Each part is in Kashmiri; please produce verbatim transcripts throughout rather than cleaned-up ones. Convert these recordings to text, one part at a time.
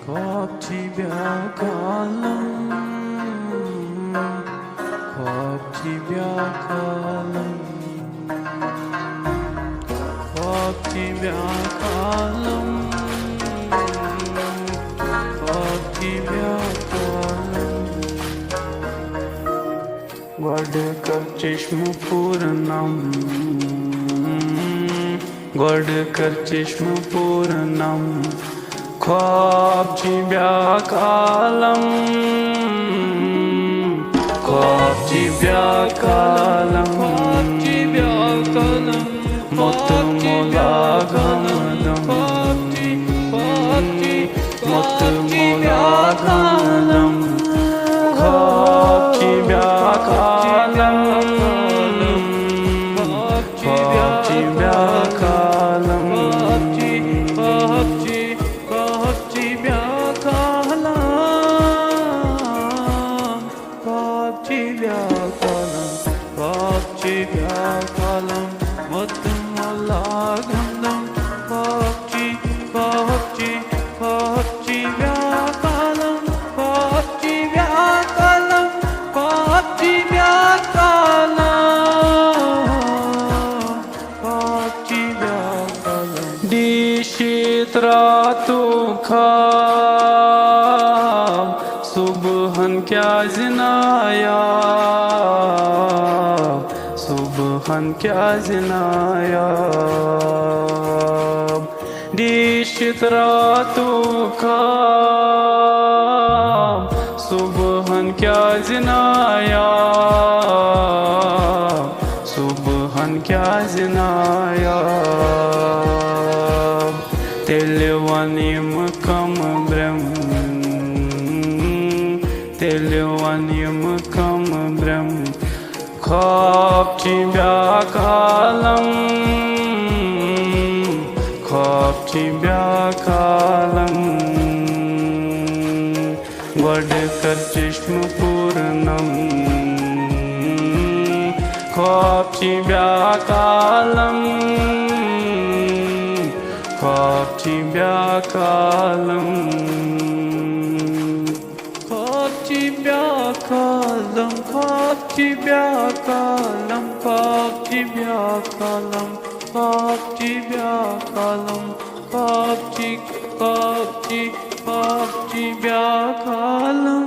خواب چھی بیاکھ عالم، خواب چھی بیاکھ عالم، خواب چھی بیاکھ عالم، خواب چھی بیاکھ عالم۔ گۄڈٕ کر چشمہٕ پوٗرٕ نم، گۄڈٕ کر چشمہٕ پوٗرٕ نم۔ خواب چھی بیاکھ عالم، خواب چھی بیاکھ عالم، خواب چھی بیاکھ عالم، مُتہٕ مُلاغم دم، خواب چھی، خواب چھی، مُتہٕ مُلاغم دم۔ خواب چھی بیاکھ عالم، خواب چھی بیاکھ عالم، خواب چھی، خواب چھی، خواب چھی بیاکھ عالم، خواب چھی بیاکھ عالم، خواب چھی بیاکھ عالم، مُتہٕ مُلاغم دم۔ خواب چھی، خواب چھی، خواب چھی بیاکھ عالم، خواب چھی بیاکھ عالم، خواب چھی بیاکھ عالم، خواب چھی بیاکھ عالم۔ ڈیٖشِتھ راتُک خواب، صُبحن کیٛازِ نایاب، صُبحن کیٛازِ نایاب۔ ڈیٖشِتھ راتُک خواب، صُبحن کیٛازِ نایاب، صُبحن کیٛازِ نایاب۔ تیٚلہِ وَن یِم کَمہٕ برٛم، تیٚلہِ وَن یِم کَمہٕ برٛم۔ خواب چھی بیاکھ عالم، خواب چھی بیاکھ عالم۔ گۄڈٕ کر چشمہٕ پوٗرٕ نم۔ خواب چھی بیاکھ عالم، خواب چھی بیاکھ عالم۔ خواب چھی بیاکھ عالم، خواب چھی بیاکھ عالم، خواب چھی بیاکھ عالم، خواب چھی بیاکھ عالم، خواب چھی، خواب چھی، خواب چھی بیاکھ عالم۔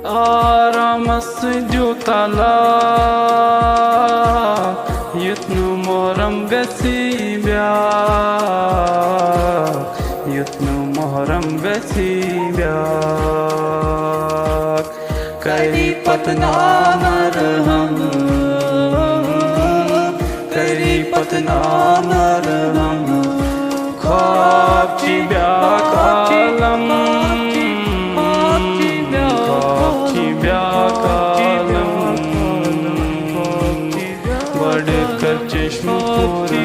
آرامس سۭتۍ دیُت طلاق، یُتھ نہٕ محرم گژھی بیاکھ، یُتھ نہٕ محرم گژھی بیاکھ۔ کری پتہٕ نامرہم، کری پتہٕ نامرہم۔ خواب چھی بیاکھ عالم، خواب چھی بیاکھ عالم۔ گۄڈٕ کر چشمہٕ پوٗرٕ نم۔